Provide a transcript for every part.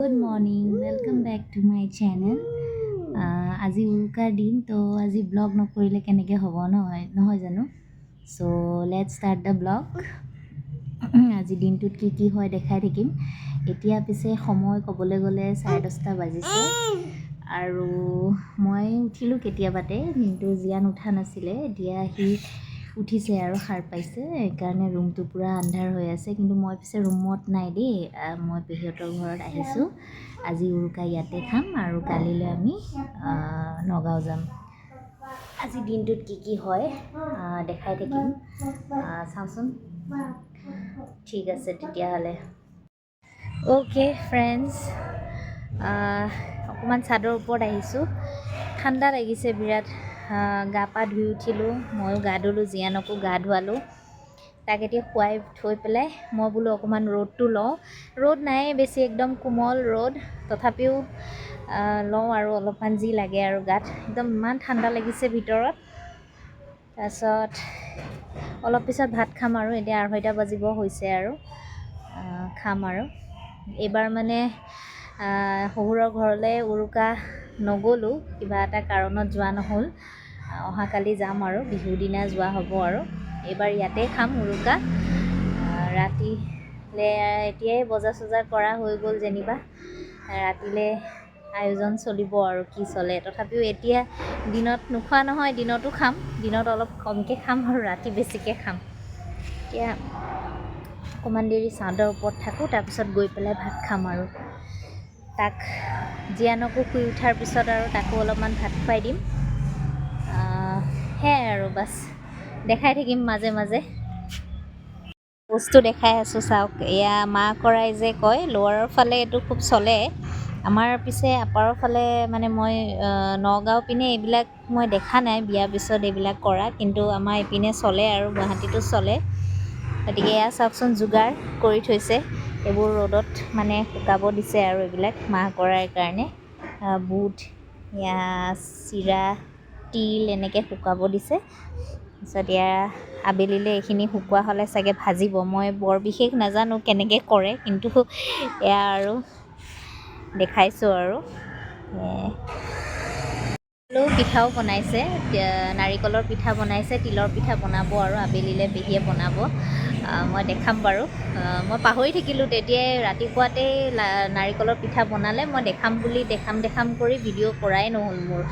Good morning, welcome back to my channel. আজি উৰুকাৰ দিন, তো আজি ব্লগ নকৰিলে কেনেকৈ হ'ব, নহয় নহয় জানো? So let's start the vlog. আজি দিনটোত কি কি হয় দেখাই থাকিম। এতিয়া পিছে সময় ক'বলৈ গ'লে 10:30 বাজিছে আৰু মই উঠিলোঁ কেতিয়াবাতে, কিন্তু জীয়ান উঠা নাছিলে। এতিয়া সি উঠিছে আৰু সাৰ পাইছে, সেইকাৰণে ৰুমটো পূৰা আন্ধাৰ হৈ আছে। কিন্তু মই পিছে ৰুমত নাই দেই, মই পেহীহঁতৰ ঘৰত আহিছোঁ। আজি উৰুকা ইয়াতে খাম আৰু কালিলৈ আমি নগাঁও যাম। আজি দিনটোত কি কি হয় দেখাই থাকিম, চাওঁচোন। ঠিক আছে তেতিয়াহ'লে। অ'কে ফ্ৰেণ্ডছ, অকণমান চাদৰ ওপৰত আহিছোঁ, ঠাণ্ডা লাগিছে বিৰাট। গা পা ধুই উঠিলোঁ, ময়ো গা ধুলোঁ, জীয়ানকো গা ধুৱালোঁ। তাক এতিয়া শুৱাই থৈ পেলাই মই বোলো অকণমান ৰ'দটো লওঁ। ৰ'দ নাই বেছি, একদম কোমল ৰ'দ, তথাপিও লওঁ আৰু অলপমান যি লাগে আৰু গাত। একদম ইমান ঠাণ্ডা লাগিছে ভিতৰত। তাৰপিছত অলপ পিছত ভাত খাম আৰু এতিয়া 2:30 বাজিব হৈছে আৰু খাম আৰু। এইবাৰ মানে শহুৰৰ ঘৰলৈ উৰুকা নগ'লোঁ, কিবা এটা কাৰণত যোৱা নহ'ল। অহাকালি যাম আৰু বিহুৰ দিনা যোৱা হ'ব আৰু এইবাৰ ইয়াতে খাম উৰুকা। ৰাতিলৈ এতিয়াই বজাৰ চজাৰ কৰা হৈ গ'ল যেনিবা, ৰাতিলৈ আয়োজন চলিব আৰু কি চলে। তথাপিও এতিয়া দিনত নোখোৱা নহয়, দিনতো খাম। দিনত অলপ কমকৈ খাম আৰু ৰাতি বেছিকৈ খাম। এতিয়া অকণমান দেৰি চাদৰ ওপৰত থাকোঁ, তাৰপিছত গৈ পেলাই ভাত খাম আৰু। তাক জীয়ানকো শুই উঠাৰ পিছত আৰু তাকো অলপমান ভাত খুৱাই দিম। সেয়াই আৰু বাছ, দেখাই থাকিম মাজে মাজে। বস্তু দেখাই আছোঁ, চাওক। এয়া মাহ কৰাই যে কয়, লোৱাৰৰ ফালে এইটো খুব চলে। আমাৰ পিছে আপাৰৰ ফালে, মানে মই নগাঁও পিনে এইবিলাক মই দেখা নাই বিয়াৰ পিছত এইবিলাক কৰা, কিন্তু আমাৰ এইপিনে চলে আৰু গুৱাহাটীতো চলে। গতিকে এয়া চাওকচোন, যোগাৰ কৰি থৈছে। এইবোৰ ৰ'দত মানে শুকাব দিছে আৰু এইবিলাক মাহ কৰাৰ কাৰণে বুট, এয়া চিৰা, তিল এনেকৈ শুকাব দিছে। তাৰপিছত এয়া আবেলিলৈ এইখিনি শুকোৱা হ'লে চাগে ভাজিব। মই বৰ বিশেষ নাজানো কেনেকৈ কৰে, কিন্তু এয়া আৰু দেখাইছোঁ। আৰু পিঠাও বনাইছে, নাৰিকলৰ পিঠা বনাইছে, তিলৰ পিঠা বনাব আৰু আবেলিলৈ পেহীয়ে বনাব। মই দেখাম বাৰু। মই পাহৰি থাকিলোঁ, তেতিয়াই ৰাতিপুৱাতেই নাৰিকলৰ পিঠা বনালে, মই দেখাম বুলি দেখাম দেখাম কৰি ভিডিঅ' কৰাই নহ'ল মোৰ।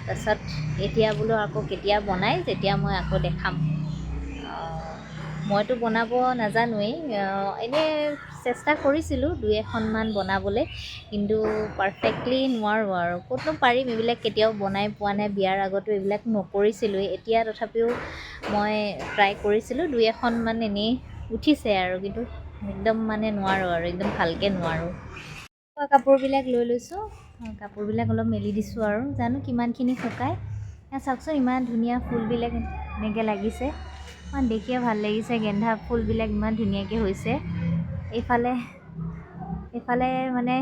তাৰপিছত এতিয়া বোলো আকৌ কেতিয়া বনায় তেতিয়া মই আকৌ দেখাম। মইতো বনাব নাজানোৱেই, এনেই চেষ্টা কৰিছিলোঁ দুই এখনমান বনাবলৈ, কিন্তু পাৰফেক্টলি নোৱাৰোঁ আৰু ক'তনো পাৰিম, এইবিলাক কেতিয়াও বনাই পোৱা নাই, বিয়াৰ আগতো এইবিলাক নকৰিছিলোঁৱেই। এতিয়া তথাপিও মই ট্ৰাই কৰিছিলোঁ, দুই এখনমান এনেই উঠিছে আৰু, কিন্তু একদম মানে নোৱাৰোঁ আৰু একদম ভালকৈ নোৱাৰোঁ। কাপোৰবিলাক লৈ লৈছোঁ, কাপোৰবিলাক অলপ মেলি দিছোঁ আৰু জানো কিমানখিনি শুকায়। চাওকচোন, ইমান ধুনীয়া ফুলবিলাক এনেকৈ লাগিছে, ইমান দেখিয়ে ভাল লাগিছে। গেন্ধা ফুলবিলাক ইমান ধুনীয়াকৈ হৈছে। এইফালে এইফালে মানে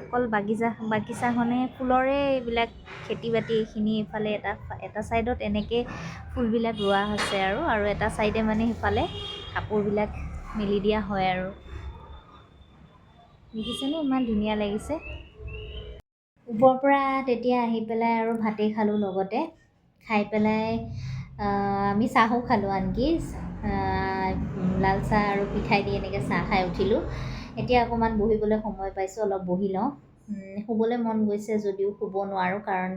অকল বাগিচাখনে ফুলৰে এইবিলাক খেতি বাতি এইখিনি। এইফালে এটা এটা ছাইডত এনেকৈ ফুলবিলাক ৰোৱা হৈছে আৰু আৰু এটা ছাইডে মানে সিফালে কাপোৰবিলাক মেলি দিয়া হয় আৰু। দেখিছেনে, ইমান ধুনীয়া লাগিছে। ওপৰৰ পৰা তেতিয়া আহি পেলাই আৰু ভাতেই খালোঁ লগতে। খাই পেলাই আমি চাহো খালোঁ, আনকি লাল চাহ আৰু পিঠাই দি এনেকৈ চাহ খাই উঠিলোঁ। এতিয়া অকণমান বহিবলৈ সময় পাইছোঁ, অলপ বহি লওঁ। শুবলৈ মন গৈছে যদিও শুব নোৱাৰোঁ, কাৰণ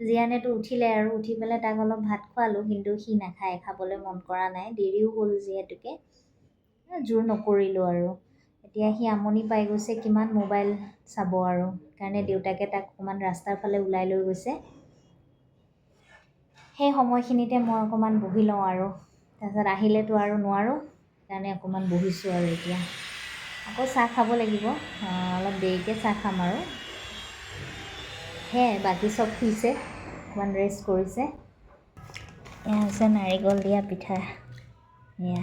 জীয়ানেতো উঠিলে আৰু উঠি পেলাই তাক অলপ ভাত খোৱালোঁ, কিন্তু সি নাখায়, খাবলৈ মন কৰা নাই। দেৰিও হ'ল যিহেতুকে জোৰ নকৰিলোঁ আৰু। এতিয়া সি আমনি পাই গৈছে, কিমান মোবাইল চাব আৰু, সেইকাৰণে দেউতাকে তাক অকণমান ৰাস্তাৰ ফালে ওলাই লৈ গৈছে। সেই সময়খিনিতে মই অকণমান বহি লওঁ আৰু তাৰপিছত আহিলেতো আৰু নোৱাৰোঁ, সেইকাৰণে অকণমান বহিছোঁ আৰু। এতিয়া আকৌ চাহ খাব লাগিব, অলপ দেৰিকৈ চাহ খাম আৰু। সেয়াই, বাকী চব শুইছে, অকণমান ৰেষ্ট কৰিছে। এয়া হৈছে নাৰিকল দিয়া পিঠা। এয়া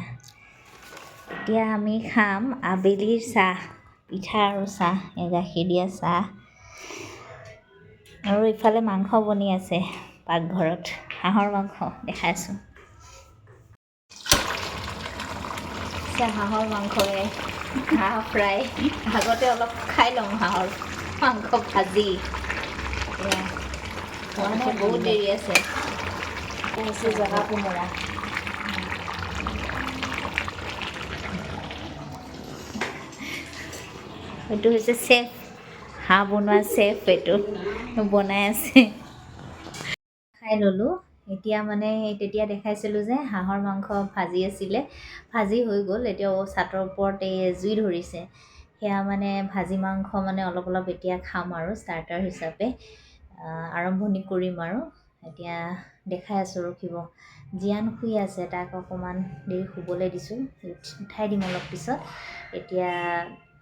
এতিয়া আমি খাম আবেলিৰ চাহ, পিঠা আৰু চাহ, এই গাখীৰ দিয়া চাহ। আৰু ইফালে মাংস বনি আছে পাকঘৰত, হাঁহৰ মাংস দেখাইছোঁ। হাঁহৰ মাংসৰে হাঁহ ফ্ৰাই। আগতে অলপ খাই লওঁ হাঁহৰ। মাংস ভাজি। এয়া হোৱা নাই, বহুত দেৰি আছে। এইটো হৈছে জহা কোমোৰা। এইটো হৈছে চেফ, হাঁহ বনোৱা চেফ, এইটো বনাই আছে। খাই ল'লোঁ এতিয়া। মানে তেতিয়া দেখাইছিলোঁ যে হাঁহৰ মাংস ভাজি আছিলে, ভাজি হৈ গ'ল। এতিয়া চাটৰ ওপৰত এই জুই ধৰিছে। সেয়া মানে ভাজি মাংস মানে অলপ অলপ এতিয়া খাম আৰু ষ্টাৰ্টাৰ হিচাপে আৰম্ভণি কৰিম আৰু। এতিয়া দেখাই আছোঁ, ৰখিব। জীয়ান শুই আছে, তাক অকণমান দেৰি শুবলৈ দিছোঁ, উঠাই দিম অলপ পিছত। এতিয়া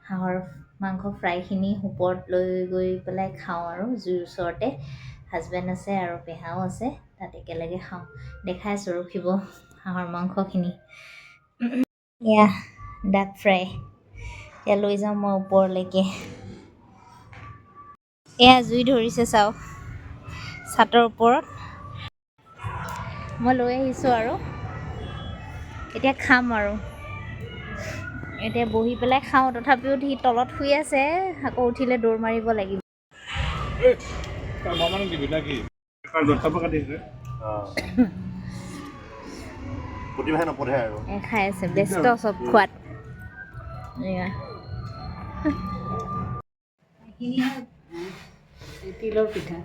হাঁহৰ মাংস ফ্ৰাইখিনি ওপৰত লৈ গৈ পেলাই খাওঁ আৰু জুইৰ ওচৰতে হাজবেণ্ড আছে আৰু পেহাও আছে, তাত একেলগে খাওঁ। দেখাই আছোঁ, ৰখিব হাঁহৰ মাংসখিনি। এয়া ডাক ফ্ৰাই, এতিয়া লৈ যাওঁ মই ওপৰলৈকে। এয়া জুই ধৰিছে চাওক চাটৰ ওপৰত। মই লৈ আহিছোঁ আৰু এতিয়া খাম আৰু এতিয়া বহি পেলাই খাওঁ। তথাপিও সি তলত শুই আছে, আকৌ উঠিলে দৌৰ মাৰিব লাগিব। মামাক দিবি নাকি? 10টা পৰা কাটিছে। প্ৰতিভাই নপঢ়ে আৰু। খাই আছে, ব্যস্ত চব খোৱাত। এয়া তিলৰ পিঠা।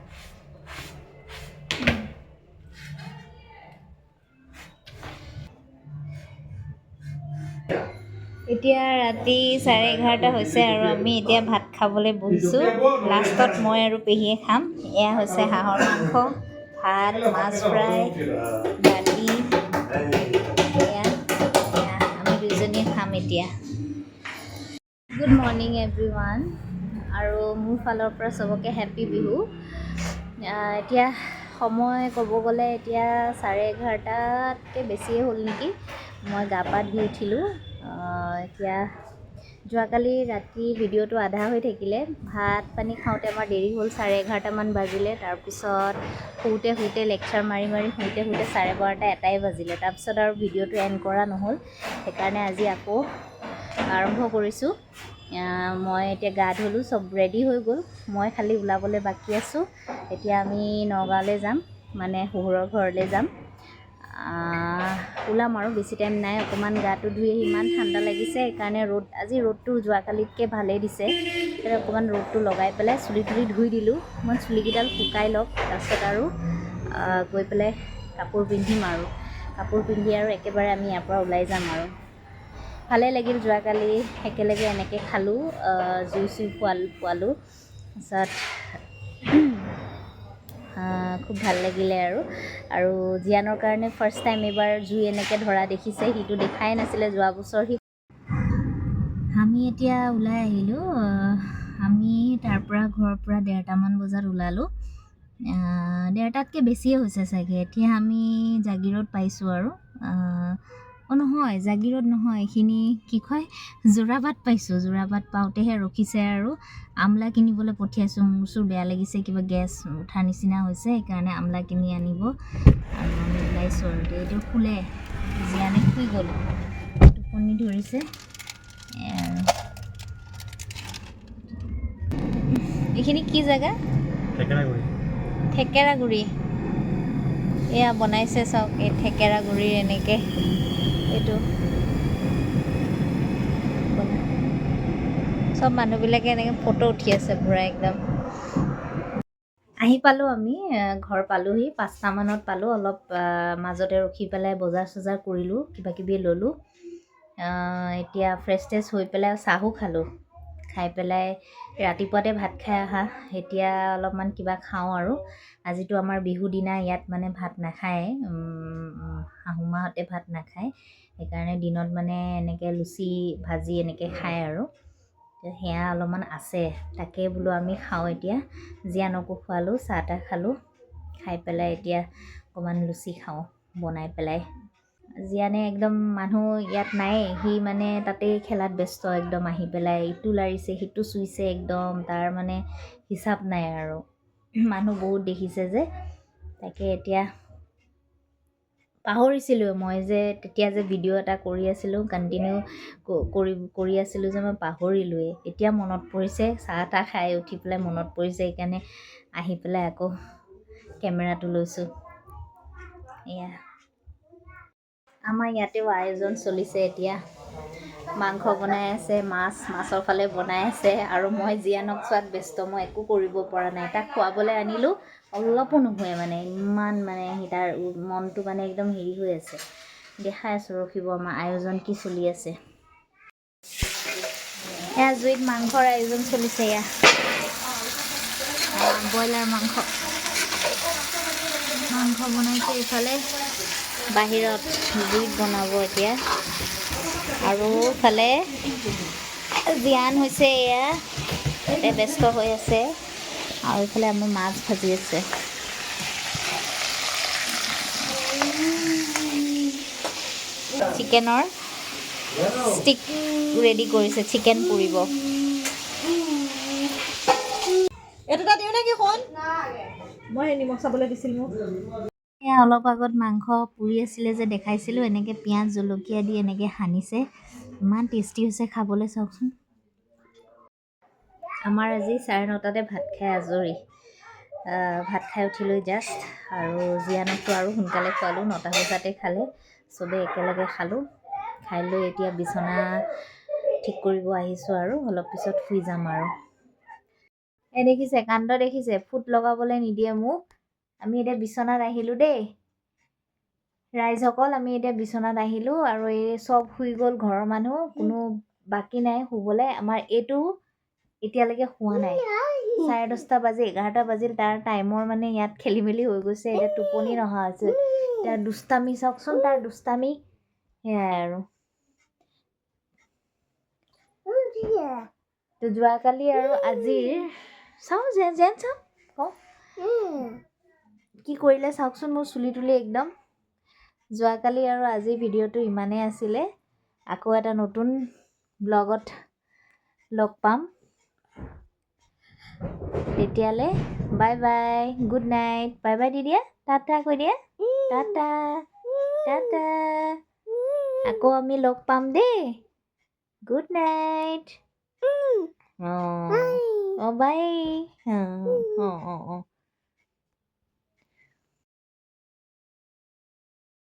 এতিয়া ৰাতি 11:30 হৈছে আৰু আমি এতিয়া ভাত খাবলৈ বহিছোঁ। লাষ্টত মই আৰু পেহীয়ে খাম। এয়া হৈছে হাঁহৰ মাংস, ভাত, মাছ ফ্ৰাই, দালি। এয়া এয়া আমি দুজনীয়ে খাম এতিয়া। গুড মৰ্ণিং এভৰিৱান আৰু মোৰ ফালৰ পৰা চবকে হেপ্পী বিহু। এতিয়া সময় ক'ব গ'লে এতিয়া 11:30তকৈ বেছিয়ে হ'ল নেকি। মই গা পা ধুই উঠিলোঁ। এতিয়া যোৱাকালি ৰাতি ভিডিঅ'টো আধা হৈ থাকিলে। ভাত পানী খাওঁতে আমাৰ দেৰি হ'ল, 11:30মান বাজিলে। তাৰপিছত শুওঁতে শুওঁতে, লেকচাৰ মাৰি মাৰি শুওঁতে শুওঁতে 12:30, 1টাই বাজিলে। তাৰপিছত আৰু ভিডিঅ'টো এণ্ড কৰা নহ'ল, সেইকাৰণে আজি আকৌ আৰম্ভ কৰিছোঁ। মই এতিয়া গা ধুলোঁ, চব ৰেডি হৈ গ'ল, মই খালি ওলাবলৈ বাকী আছোঁ। এতিয়া আমি নগাঁৱলৈ যাম, মানে শহুৰৰ ঘৰলৈ যাম। ওলাম আৰু বেছি টাইম নাই। অকণমান গাটো ধুই আহি ইমান ঠাণ্ডা লাগিছে, সেইকাৰণে ৰ'দ আজি ৰ'দটো যোৱাকালিতকৈ ভালেই দিছে। সেইকাৰণে অকণমান ৰ'দটো লগাই পেলাই চুলি তুলি ধুই দিলোঁ। অকণমান চুলিকেইডাল শুকাই লওক, তাৰপিছত আৰু গৈ পেলাই কাপোৰ পিন্ধিম আৰু কাপোৰ পিন্ধি আৰু একেবাৰে আমি ইয়াৰ পৰা ওলাই যাম। আৰু ভালেই লাগিল যোৱাকালি একেলগে এনেকৈ খালোঁ, জুই চুই পোৱালোঁ, তাৰপিছত খুব ভাল লাগিলে। আৰু আৰু জীয়ানৰ কাৰণে ফাৰ্ষ্ট টাইম এইবাৰ জুই এনেকৈ ধৰা দেখিছে, সিটো দেখাই নাছিলে যোৱা বছৰ সি। আমি এতিয়া ওলাই আহিলোঁ। আমি তাৰ পৰা ঘৰৰ পৰা 1:30মান বজাত ওলালোঁ, 1:30তকৈ বেছিয়ে হৈছে চাগে। এতিয়া আমি জাগীৰোড পাইছোঁ আৰু অঁ নহয়, জাগীৰোড নহয়, এইখিনি কি কয়, যোৰাবাট পাইছোঁ। যোৰাবাট পাওঁতেহে ৰখিছে আৰু আমলা কিনিবলৈ পঠিয়াইছোঁ। মূৰ চুৰ বেয়া লাগিছে, কিবা গেছ উঠাৰ নিচিনা হৈছে, সেইকাৰণে আমলা কিনি আনিব আৰু আমি ওলাইছোঁ। আৰু এইটো শুলে, জীয়ানে শুই গ'ল, টোপনি ধৰিছে। আৰু এইখিনি কি জেগা? থেকেৰাগুৰি। থেকেৰাগুৰি। এয়া বনাইছে চাওক, এই থেকেৰাগুৰিৰ এনেকৈ এইটো চব মানুহবিলাকে এনেকৈ ফটো উঠি আছে পূৰা একদম। আহি পালোঁ আমি, ঘৰ পালোঁহি 5টামানত পালোঁ। অলপ মাজতে ৰখি পেলাই বজাৰ চজাৰ কৰিলোঁ, কিবা কিবি ল'লোঁ। এতিয়া ফ্ৰেছ ট্ৰেছ হৈ পেলাই চাহো খালোঁ, খাই পেলাই ৰাতিপুৱাতে ভাত খাই অহা, এতিয়া অলপমান কিবা খাওঁ। আৰু আজিতো আমাৰ বিহু দিনা ইয়াত মানে ভাত নাখায়, শাহু মাহঁতে ভাত নাখায়, সেইকাৰণে দিনত মানে এনেকৈ লুচি ভাজি এনেকৈ খায় আৰু সেয়া অলপমান আছে, তাকে বোলো আমি খাওঁ এতিয়া। জীয়ানকো খোৱালোঁ, চাহ তাহ খালোঁ, খাই পেলাই এতিয়া অকণমান লুচি খাওঁ বনাই পেলাই। জীয়ানে একদম মানুহ ইয়াত নায়েই, সি মানে তাতেই খেলাত ব্যস্ত একদম। আহি পেলাই ইটো লাৰিছে, সিটো চুইছে, একদম তাৰ মানে হিচাপ নাই আৰু মানুহ বহুত দেখিছে যে। তাকে এতিয়া পাহৰিছিলোঁ মই যে তেতিয়া যে ভিডিঅ' এটা কৰি আছিলোঁ, কণ্টিনিউ কৰি কৰি আছিলোঁ যে মই পাহৰিলোঁৱেই। এতিয়া মনত পৰিছে, চাহ তাহ খাই উঠি পেলাই মনত পৰিছে। সেইকাৰণে আহি পেলাই আকৌ কেমেৰাটো লৈছোঁ। এয়া আমাৰ ইয়াতেও আয়োজন চলিছে। এতিয়া মাংস বনাই আছে, মাছ মাছৰ ফালে বনাই আছে আৰু মই জীয়ানক চোৱাত ব্যস্ত। মই একো কৰিব পৰা নাই। তাক খুৱাবলৈ আনিলোঁ, অলপো নুশুৱে। মানে ইমান মানে সি তাৰ মনটো মানে একদম হেৰি হৈ আছে। দেখাই আছোঁ, ৰখিব, আমাৰ আয়োজন কি চলি আছে। এয়া জুইত মাংসৰ আয়োজন চলিছে। এয়া ব্ৰইলাৰ মাংস, মাংস বনাইছে ইফালে বাহিৰত জুইত বনাব এতিয়া। আৰু ইফালে জীয়ান হৈছে, এয়া ইয়াতে ব্যস্ত হৈ আছে। আৰু ইফালে আমাৰ মাছ ভাজি আছে। চিকেনৰ ষ্টিক ৰেডি কৰিছে, চিকেন পুৰিব। এইটো দিওঁ নে কি সোণ? মই সেই নিমখ চাবলৈ দিছিল মোক। এয়া অলপ আগত মাংস পুৰি আছিলে যে দেখাইছিলোঁ, এনেকৈ পিঁয়াজ জলকীয়া দি এনেকৈ সানিছে। ইমান টেষ্টি হৈছে খাবলৈ, চাওকচোন। আমাৰ আজি 9:30তে ভাত খাই আজৰি। ভাত খাই উঠিলোঁ জাষ্ট আৰু জীয়ানকতো আৰু সোনকালে খোৱালোঁ, 9টা বজাতে খালে। চবেই একেলগে খালোঁ। খাই লৈ এতিয়া বিচনা ঠিক কৰিব আহিছোঁ আৰু অলপ পিছত শুই যাম। আৰু এই দেখিছে, কাণ্ড দেখিছে, ফুট লগাবলৈ নিদিয়ে মোক। আমি এতিয়া বিচনাত আহিলোঁ দেই ৰাইজসকল। আমি এতিয়া বিচনাত আহিলোঁ আৰু এই চব শুই গ'ল। ঘৰৰ মানুহ কোনো বাকী নাই শুবলৈ। আমাৰ এইটো এতিয়ালৈকে শোৱা নাই। 10:30 বাজি 11টা বাজিল। তাৰ টাইমৰ মানে ইয়াত খেলি মেলি হৈ গৈছে। এতিয়া টোপনি নহা হৈছে। এতিয়া দুষ্টামি চাওকচোন, তাৰ দুষ্টামি। সেয়াই আৰু। তো যোৱাকালি আৰু আজিৰ চাওঁ যেন যেন চাওঁ কওঁ কি কৰিলে চাওকচোন মোৰ চুলি তুলি একদম। যোৱাকালি আৰু আজিৰ ভিডিঅ'টো ইমানেই আছিলে। আকৌ এটা নতুন ব্লগত লগ পাম। তেতিয়ালৈ bye bye, good night, bye bye দি দিয়া, টাটা কৈ দিয়া, টাটা টাটা। আকৌ আমি লগ পাম দেই। Good night. অঁ অঁ, বাই। অঁ অঁ অঁ অঁ।